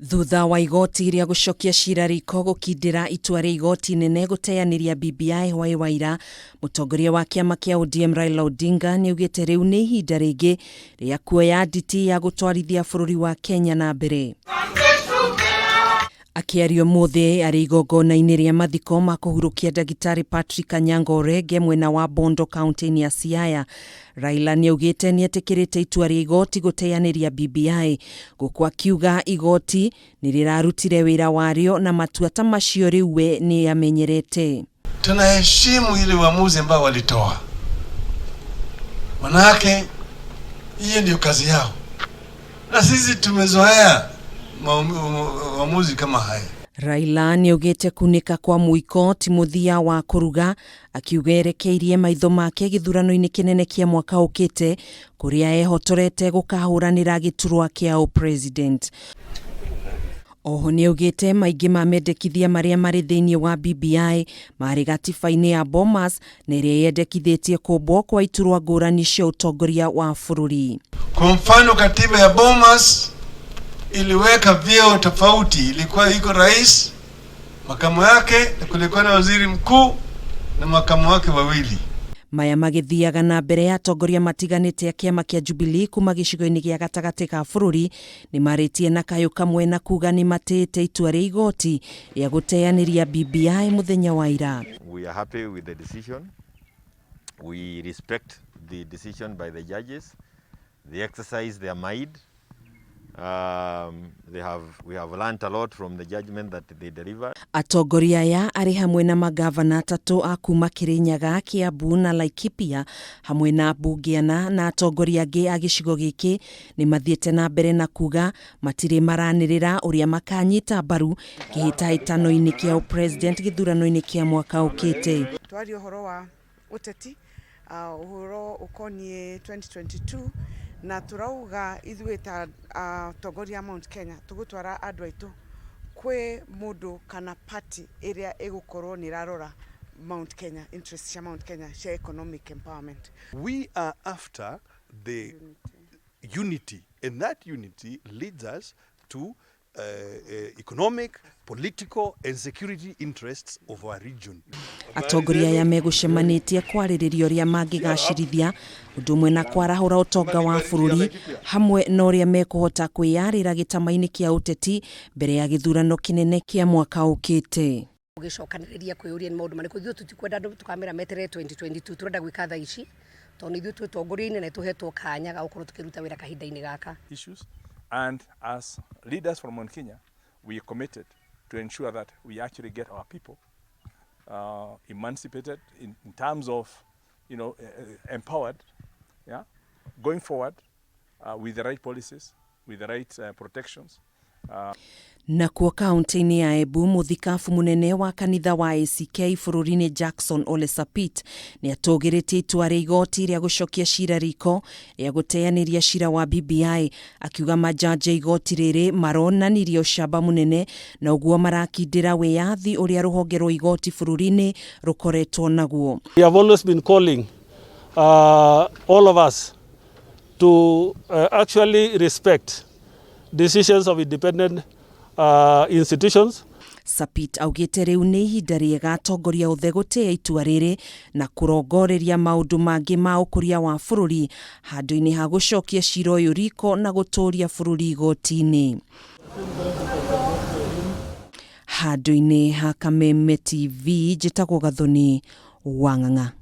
Thutha wa igoti rĩa gũcokia cira riko gũkindĩra itua rĩa igoti inene gũteanĩria BBI hwaĩ wa ira, mũtongoria wa kĩama kĩa ODM Raila Odinga nĩaugĩte rĩu nĩ ihinda rĩngĩ rĩa kuoya nditi ya gũtwarithia bũrũri wa Kenya na mbere. Akĩaria ũmũthĩ arĩ igongona-inĩ rĩa mathiko ma kũhurũkia ndagĩtarĩ Patrick Anyango Orenge mwena wa Bondo kaunti-inĩ ya Siaya, Raila nĩaugĩte nĩetĩkĩrĩte itua rĩa igoti gũteanĩria BBI, gũkũ akiuga igoti nĩrĩrarutire wĩra warĩo na matua ta macio rĩu we nĩamenyerete. Tunaheshimu ile uamuzi ambao walitoa, manake hiyo ndio kazi yao, na sisi tumezoea uamuzi kama haya. Raila nĩaugĩte kunĩka kwa mũiko ti mũthia wa kũruga, akiuga erekeirie maitho make gĩthurano-inĩ kĩnene kĩa mwaka ũkĩte kũrĩa ehotorete gũkahũranĩra gĩturwa kĩa ũpresident. Oho nĩaugĩte maingĩ ma mendekithia marĩa marĩ thĩinĩ wa BBI marĩ gatiba-inĩ ya Bomas na ĩrĩa yendekithĩtie kũmbwo kwa iturwa ngũrani cia ũtongoria wa bũrũri. Kwa mfano, katiba ya Bomas iliweka vyeo tofauti, ilikuwa iko rais, makamu yake, na kulikuwa na waziri mkuu na makamu wake wawili. Maya magĩthiaga na mbere ya atongoria matiganĩte a kĩama kĩa Jubilee kuma gĩcigo-inĩ gĩa gatagatĩ ka bũrũri nĩmarĩtie na kayũ kamwe na kuga nĩmatĩĩte itua rĩa igoti rĩa gũteanĩria BBI mũthenya wa ira. We are happy with the decision. We respect the decision by the judges. They exercise their mind. We have learnt a lot from the judgment that they delivered. Atongoria aya arĩ hamwe na magavana atatũ a kuma Kirinyaga, Kiambu na Laikipia hamwe na mbunge ana na atongoria angĩ a gĩcigo gĩkĩ nĩ mathiĩte na mbere na kuga matirĩ maranĩrĩra ũrĩa makanyita mbaru kĩhĩtahĩtano-inĩ kĩa ũpresident gĩthurano-inĩ kĩa mwaka ũkĩte. Twaria ũhoro wa ũteti, ũhoro ũkoniĩ 2022, na tũrauga ithuĩ ta atongoria a Mount Kenya tũgũtwara andũ aitũ kwĩ mũndũ kana party ĩrĩa ĩgũkorwo nĩ ĩrarora Mount Kenya, interest cia Mount Kenya cia economic empowerment. We are after the unity, and that unity leads us to economic, political and security interests of our region. Atongoria aya megũcemanĩtie kwarĩrĩria ũrĩa mangĩgacĩrithia ũndũ ũmwe na kwarahũra ũtonga wa bũrũri hamwe na ũrĩa mekũhota kwĩyarĩra gĩtama-inĩ kĩa ũteti mbere ya gĩthurano kĩnene kĩa mwaka ũkĩte. Gũgĩcokanĩrĩria kwĩyũria nĩ maũndũ marĩkũ ithuĩ tũtikwenda andũ tũkamera meterere 2022, tũrenda gwĩka thaa ici tondũ ithuĩ twĩ tongoria-inĩ na tũhetwo kanya ga gũkorwo tũkĩruta wĩra kahinda-inĩ gaka. Issues, and as leaders from Mount Kenya, we are committed to ensure that we actually get our people emancipated in terms of, empowered, yeah, going forward with the right policies, with the right protections. Nakuo kaunti-inĩ ya Embu, mũthikabu mũnene wa kanitha wa ACK bũrũri-inĩ Jackson Ole Sapit nĩ atũgĩrĩtie itua rĩa igoti rĩa gũcokia cira riko rĩa gũteanĩria cira wa BBI, akiuga majaji a igoti rĩrĩ maronanirie ũcamba mũnene na ũguo marakindĩra wĩyathi ũrĩa rũhonge rwa igoti bũrũri-inĩ rũkoretwo naguo. We have always been calling all of us to actually respect decisions of independent institutions. Sapit augĩte rĩu nĩ ihinda rĩega atongoria othe gũtĩĩa itua rĩrĩ na kũrongoreria maũndũ mangĩ ma ũkũria wa bũrũri handũ-inĩ ha gũcokia cira ũyũ riko na gũtũria bũrũri igoti-inĩ. Handũ-inĩ ha Kameme TV, njĩtagwo Gathoni Wang'ang'a.